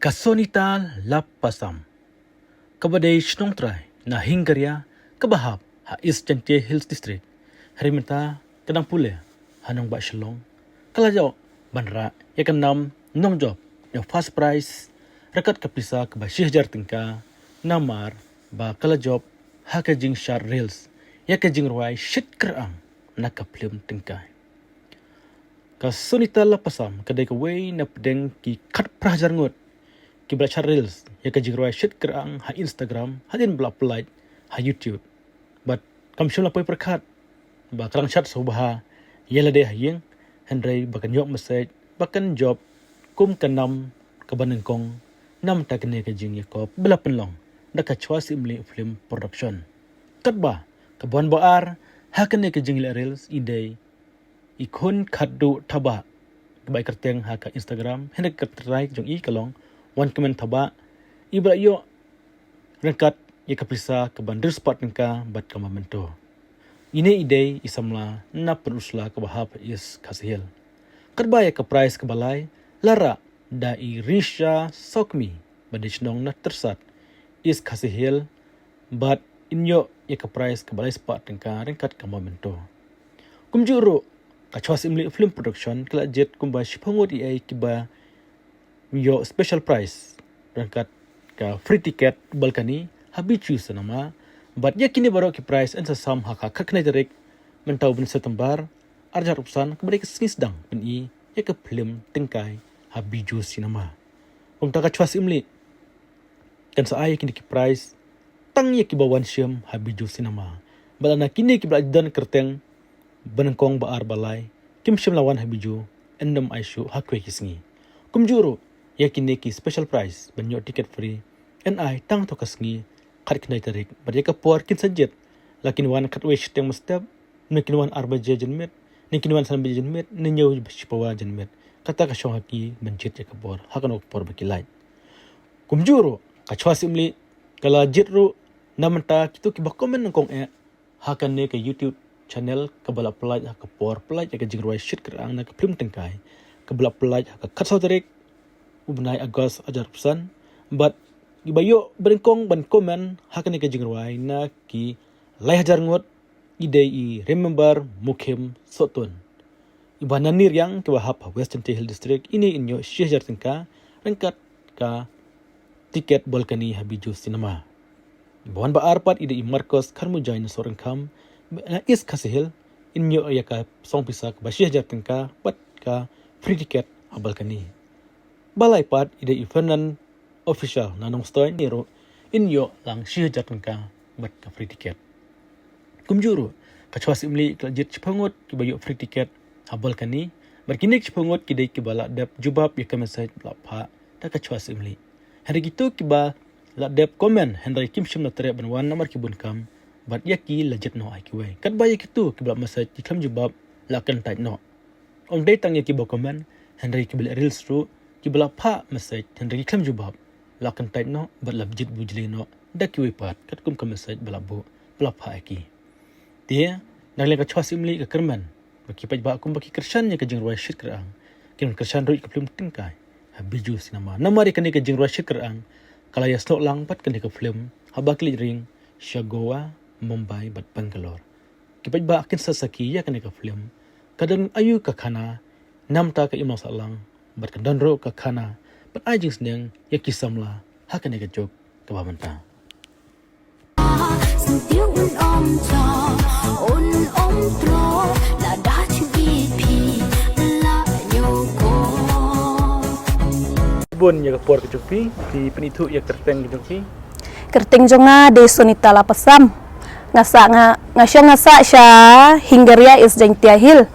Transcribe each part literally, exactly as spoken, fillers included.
Ka Sonita Lapasam, kaba dei shnong trai na Hingaria, kaba hap ha East Jaintia Hills District, hynrei mynta ka dang pule ha nongbah Shillong, ka la ïoh ban rah ïa ka nam nongjop ïa first prize ryngkat ka pisa kaba shi hajar tyngka, namar ba ka la jop ha ka jingshad reels ïa ka jingrwai Shit Kyrang na ka phlim Tyngkai. Ka Sonita Lapasam ka dei kawei na pdeng ki khatphra hajar ngut kiba la shad reels ïa ka jingrwai Shit Kyrang ha Instagram hadien ba la pyllait ha YouTube. Bad kam shym la poi pyrkhat ba ka dang shad sngewbha ïa lade ha ïing, hynrei ba kan ïoh message ba kan jop kum ka nam kaba nyngkong namar kane ka jingïakop ba la pynlong da ka Chwa Syiemlieh Film Production. Katba kaba wan ba ar ha kane ka jingleh reels i dei i Khun Khatduh Thabah, kaba i kyrteng ha ka Instagram, hynrei ka trai jong i ka long Wankmen Thabah, iba la ïoh ryngkat ïa ka pisa kaba hynriew spah tyngka bad ka memento. Ine i dei i samla na Pynursla kaba hap ha East Khasi Hills. Katba ïa ka prize kaba lai la rah da i Risha Sokmi ba dei shnong na Tyrsad, East Khasi Hills, bad in ïoh ïa ka prize kaba lai spah tyngka ryngkat ka memento. Kumjuh ruh ka Chwa Syiemlieh Film Production ka la jied kumba shiphew ngut ïa kiba ïoh special prize ryngkat ka free ticket balcony ha Bijou Cinema. Bad ïa kine baroh ki prize yn sa sam ha ka khatkhyndai tarik mynta u bnai September arhajar arphew san, kaba dei ka sngi sdang pyni ïa ka phlim Tyngkai ha Bijou Cinema. Kumta ka Chwa Syiemlieh kan sa ai ïa kine ki prize tang ïa kiba wan shim ha Bijou Cinema. Bad lada kine kiba la don kyrteng ba nyngkong, ba ar, ba lai kim shym la wan ha Bijou, yn nym ai shuh ha kiwei ki sngi. Kumjuh ruh ïa kine ki special prize ban ïoh ticket free yn ai tang ha ka sngi khatkhyndai tarik, bad ïa ka por kin sa jied, la kin wan khatwei shiteng mynstep, ne kin wan ar baje janmiet, ne kin wan san baje janmiet, ne hynñiew shiphew janmiet. Kata ka shong ha ki ban jied ïa ka por ha kano ka por ba ki lait. Kumjuh ruh ka Chwa Syiemlieh ka la jied ruh na bynta kito kiba comment nyngkong eh ha kane ka YouTube channel kaba la pyllait ha ka por pyllait ïa ka jingrwai Shit Kyrang na ka phlim Tyngkai, kaba la pyllait ha ka khatsaw tarik u bnai August arhajar arphew san. Bad iba ïoh ba nyngkong ban comment ha kane ka jingrwai na ki lai hajar ngut i dei i Remember Mukhim Sohtun, iba na Niriang, kiba hap ha West Jaintia Hills District. Ine in ïoh shi hajar tyngka ryngkat ka ticket balcony ha Bijou Cinema. Iba wan ba ar pat i dei i Marcos Kharmujai na Sohryngkham na East Khasi Hills, in ïoh ïa ka song pisa kaba shi hajar tyngka bad ka free ticket ha balcony. Ba lai pat i dei i Fernand Official na Nongstoiñ, ne ruh in ïoh lang shi hajar tyngka bad ka free ticket. Kumjuh ruh ka Chwa Syiemlieh ka la jied shiphew ngut kiba ïoh free ticket ha balcony, bad kine ki shiphew ngut ki dei kiba la dep jubab ïa ka message ba la phah da ka Chwa Syiemlieh. Hynrei kito kiba la dep comment hynrei kim shym la treh ban wan namar ki bun kam, bad ïa ki la jied noh ha kiwei. Katba ïa kito kiba la message ki khlem jubab la kyntait noh. Ym dei tang ïa kiba comment hynrei kiba leh reels ruh kiba la phah message hynrei ki khlem jubab la kyntait noh bad la jied bujli noh da kiwei pat katkum ka message ba la buh, ba la phah ïa ki. Te na liang ka Chwa Syiemlieh ka kyrmen ba ki paidbah kumba ki kyrshan ïa ka jingrwai Shit Kyrang, kin kyrshan ruh ïa ka phlim Tyngkai ha Bijou Cinema. Namar ïa kane ka jingrwai Shit Kyrang ka la ïasnoh lang bad kane ka phlim haba ki leit ring sha Goa, Mumbai bad Bangalore. Ki paidbah kin sa sakhi ïa kane ka phlim. Ka don aïu ka khana, namar ka im lang sahlang bad ka don ruh ka khana ban ai jingsneng ïa ki samla ha kane ka juk kaba mynta. Sentiw un ym jop, un ym trok, lada jong i phi la ñiewkor. Bun ïa ka por ka jong phi, phi pynithuh ïa ka kyrteng ka jong phi. Kyrteng jong nga dei Sonita Lapasam. Nga sah, nga, nga shong nga sah sha Hingaria, East Jaintia Hills.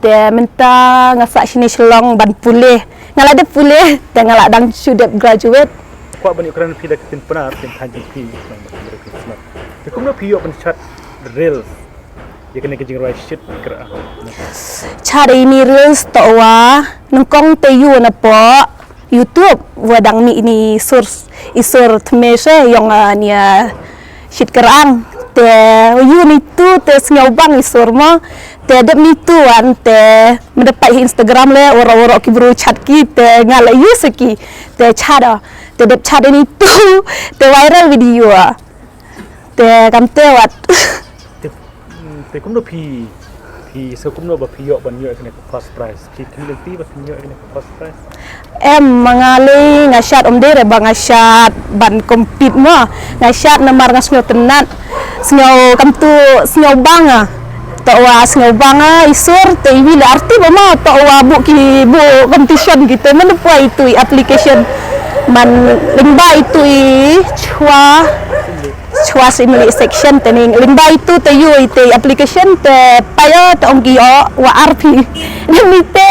Te mynta nga sah shane Shillong ban pule. Nga la dep pule, te nga la dang shu dep graduate. Kwah ban ïakren phi da ka ktien Pnar, ktien thaiñ jong phi. Te kumno phi ïoh ban shad reels ïa kane ka jingrwai Shit Kyrang? Shad ïa ine i reels to wa nyngkong te ïoh na poh YouTube, wa dang mih ine i sur, i sur thymme sha ïong, ah, ine i, ah, Shit Kyrang. Te yu nitu te sngewbang i sur mo. Te dep nitu wan te mynda pait hi Instagram le, waroh waroh ki bru chat ki te nga la yu sa ki. Te chat o. Te dep chat nitu te viral video. Te kam te wat. Te, mm, te kumno phi, phi sa kumno ba phi ïoh ban ïoh kane ka first prize? Phi kynmaw lynti ba phi ïoh kane ka first prize? Em, ma nga lei nga shad, ym dei re ba nga shad ban compete mo. Nga shad namar nga sngewtynnat. Sngew kam tu sngewbang nga. To wa sngewbang nga i sur te i wi le arti ba mo to wa bu ki bu competition ki te men poi tu i application. Man lyngba itu i chwa Chwa sa i mali section te ning lyngba itu te yu i te application te payo te ong ki o wa arpi. Ni te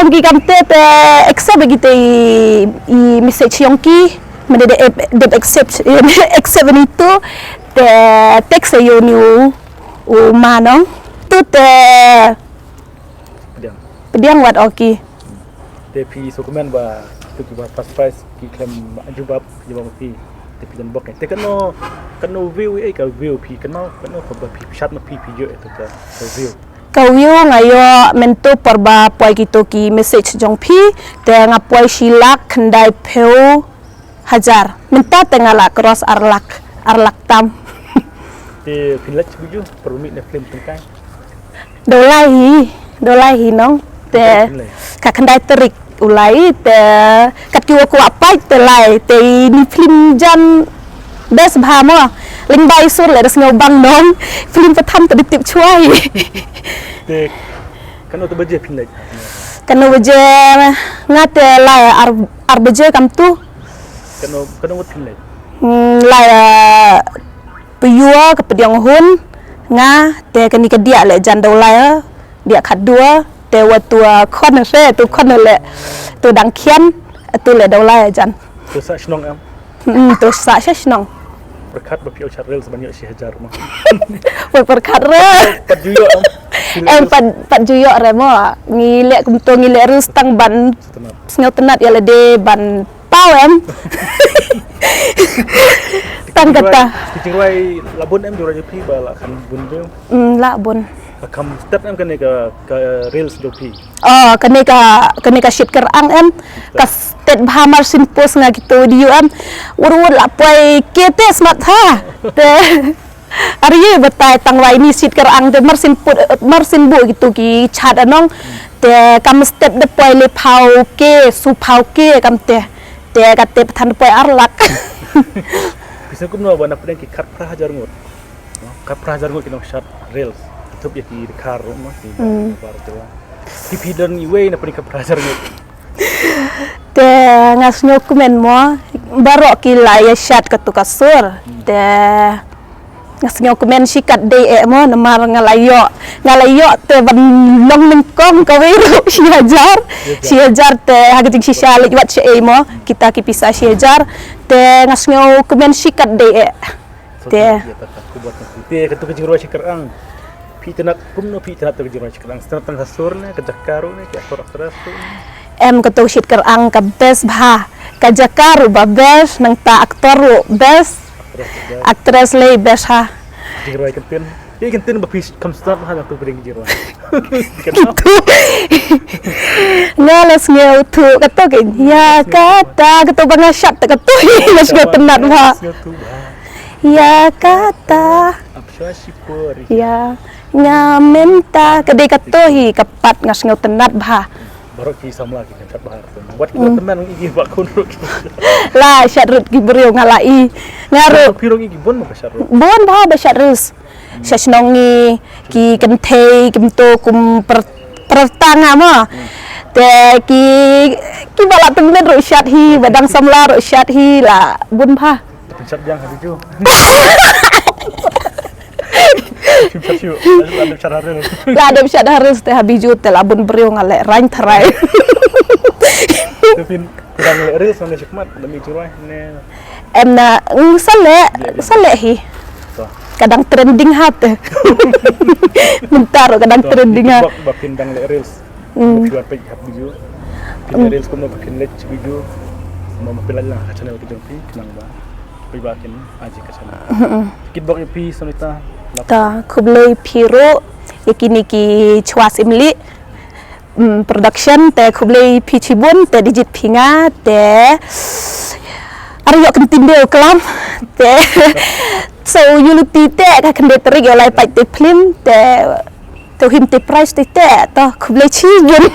ong ki kam te te accept ki te i, i message yong ki. Mede de ep- de accept accept ni tu te text yu ni u u manong tu te Pdiang. Pdiang wat oki. Te phi sngewkmen ba tu ki ba first prize ki khlem jubab jubab phi. Te phi don bok te kano kano view ei ka view phi kano kano ka ba phi shat ma phi phi jo tu ka ka view. Ka view nga yo mento por ba poi ki to ki message jong phi te nga poi shi lak khyndai phew hajar. Mynta te nga la cross ar lak ar lak tam. Te phi lek biju permit ne film tengkai. Dolai hi, dolai hi nong. Te ka khyndai tarik u lai te kat ki wa kwah pait te lai te ni film jan best bha mo. Lyngba i sur le da sngewbang nong. Film pathan te di tip chwa hi. Te kano te baje phi lek? Kano baje nga te lai ar ar baje kam tu. Kano kano wat phi lek? Hmm, lai Puyua ka pdiang hun nga te kani ka dia le jan dolai dia khat dua te wa tu khon se tu khon le tu dang khian tu le dolai jan. Tu sa shnong am. Hmm, tu sa shnong. Perkat ba phi chat reels ban yo shi hajar ma. Wa perkat re. Pat juyo am. Em pat pat juyo re mo. Ngi le kum tu ngi le reels tang ban. Sngewtynnat ya le de ban Pau em. Tang kata. Ki jingrwai la bun em jingrwai jong phi ba la khan bun jong. Mm, la bun. Ka kam step em kane ka ka reels jong phi. Oh, kane ka kane ka shit ker ang em. Ka step bha mar sin post nga kito video em. Ur ur la poi kete smat ha. Te Ar ye batai tang wai ni sit kar ang te mar sin put mar sin bu gitu ki chat anong te kam step de poi le phau ke su phau ke kam te te ka te pathan poi ar lak. Pisa kumno ba na pdeng ki khat phra hajar ngut. Khat phra hajar ngut ki nong chat reels. Tup ya ki khar ro ma ki bar jela. Ki phi don iwei na pdeng khat phra hajar ngut. Te nga sngew kmen mo baroh ki la ya chat katu ka sur. Te Nga sngew kmen shi kat dei eh mo namar nga la ïoh nga la ïoh te ban long nyngkong kawei ruh shi hajar. Shi hajar te ha ka jingshisha leit wad sha ei mo kita ki pisa shi hajar te nga sngew kmen shi kat dei eh. Te Te katu ka jingrwai shi kyrang. Phi itynnat kumno phi itynnat katu ka jingrwai shi kyrang. Itynnat tang ka sur ne ka jaka ruh ne ki aktor aktris ruh ne. Em katu shit kyrang ka best bha. Ka jaka ruh ba best nangta aktor ruh best. Aktres le best ha. Jingrwai kyntin. Ki kyntin ba phi kam start ha nang tu bring jingrwai. Nga la sngew tu katu ke ya kata katu ba nga shat katu hi la sngew tynnat bha. Ya kata. Ya nga mynta ka dei katu hi ka pat nga sngew tynnat bha. Baroh ki samla ki kyntat bha. Wat ki temen ngi ba khun ruh ki. La shat rut ki briew nga la i. Nga ruh. Ki ruh ngi ki bun ba shat rut. Bun bha ba shat rut. Sha shnong ngi ki kynthei kim to kum per pertanga ma. Te ki ki ba la tenglet ruh shat hi ba dang samla ruh shat hi la bun bha. Te pynshat biang ha video. Pynshat shu. La dep shat haril. La dep shat haril te ha video te la bun briew nga le rain tharai. Te pyn pyn le ril sone shikmat demi churwai ne. Em na sale sale hi. Kadang trending ha te. Mynta ruh kadang trending ha. Ba pyn dang le ril. Phi wan peit ha video. Phi le ril kumno ba phin leit video. Mo ma phi la lang ha channel ka jong phi khnang ba. Phi ba kin aji ka channel. Kit bok ïa phi Sonita. Ta khublei phi ruh ïa kine ki Chwa Simli, mm, production, te khublei phi chibun, te Digit phi nga, te ar ïoh kin tinde u klam, te so ïa luti te ka khyndiat tarik ïoh lai pait te film, te te him te prize te te, ta khublei chibun.